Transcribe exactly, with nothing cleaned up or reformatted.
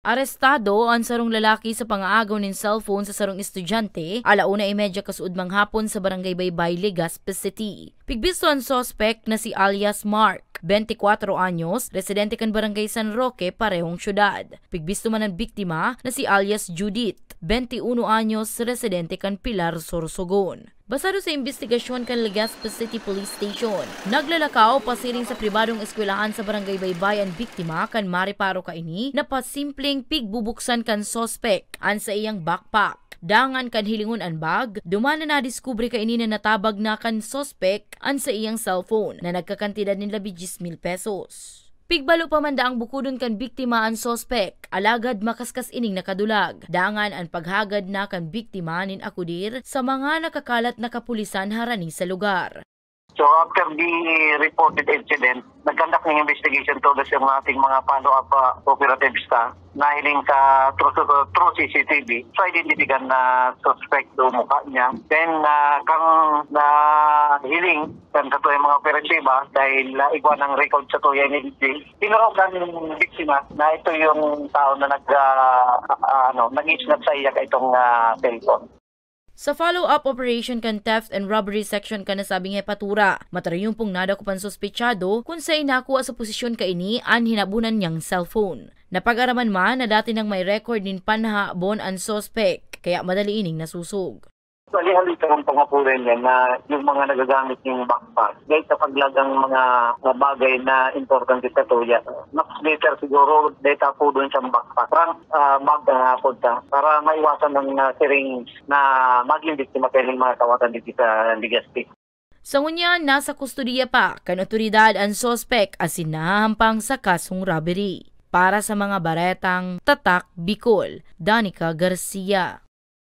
Arestado an sarong lalaki sa pangaagaw nin cellphone sa sarong estudyante, ala una y media kasuodmang hapon sa Barangay Baybay, Legazpi City. Pigbisto an suspek na si alias Mark, bente kwatro anyos, residente kan Barangay San Roque, parehong syudad. Pigbisto man an biktima na si alias Judith, bente uno anyos, residente kan Pilar, Sorsogon. Basado sa imbestigasyon kan Legazpi City Police Station, naglalakaw pasiring sa pribadong eskwelahan sa Barangay Baybay an biktima kan mareparo kaini na pasimpleng pigbubuksan kan suspek an saiyang backpack. Dangan kan hilingon an bag, duman na nadiskubre kaini na natabag na kan suspek an saiyang cellphone na nagkakantidad nin labi dyes mil pesos. Pigbalo pa man daang bukodon kan biktima an suspek, alagad makaskas ining nakadulag. Dangan an paghagad na kan biktima nin akudir sa mga nakakalat na kapulisan harani sa lugar. So, after the reported incident, nag-conduct ng investigation todos yung ating mga follow-up, ah, operatives ta. Nahiling sa through, through C C T V, so identifikan na suspect o mukha niya. Then, ah, kang nahiling kan sa tuyang mga operatiba, dahil, ah, igwa ng record sa tuya ni D J, tinurukan ng biktima na ito yung tao na nag, ah, ah, ano, nag-snatch sa iya itong, ah, cellphone. Sa follow-up operation kan Theft and Robbery Section kan nasabing hepatura, matarayumpong nadakop an suspechado kun saen nakua sa posisyon kaini an hinabonan niyang cellphone. Napag-araman man na dati nang may record nin panhahabon an suspek, kaya madali ining nasusog. Hali-hali ka ng pangapulan niya na yung mga nagagamit niyang backpack, dahil sa paglagang mga, mga bagay na importante sa tuya. Mas better siguro, dahil sa po doon siyang backpack. Rank, ah, bag ang hapon ta, para maiwasan ng, ah, siring na maging biktima kayo ng mga kawatan dito sa Legazpi. Sa ngunyan, nasa kustodiya pa kan otoridad an suspek asin nahahampang sa kasong robbery. Para sa mga baretang Tatak Bicol, Danica Garcia.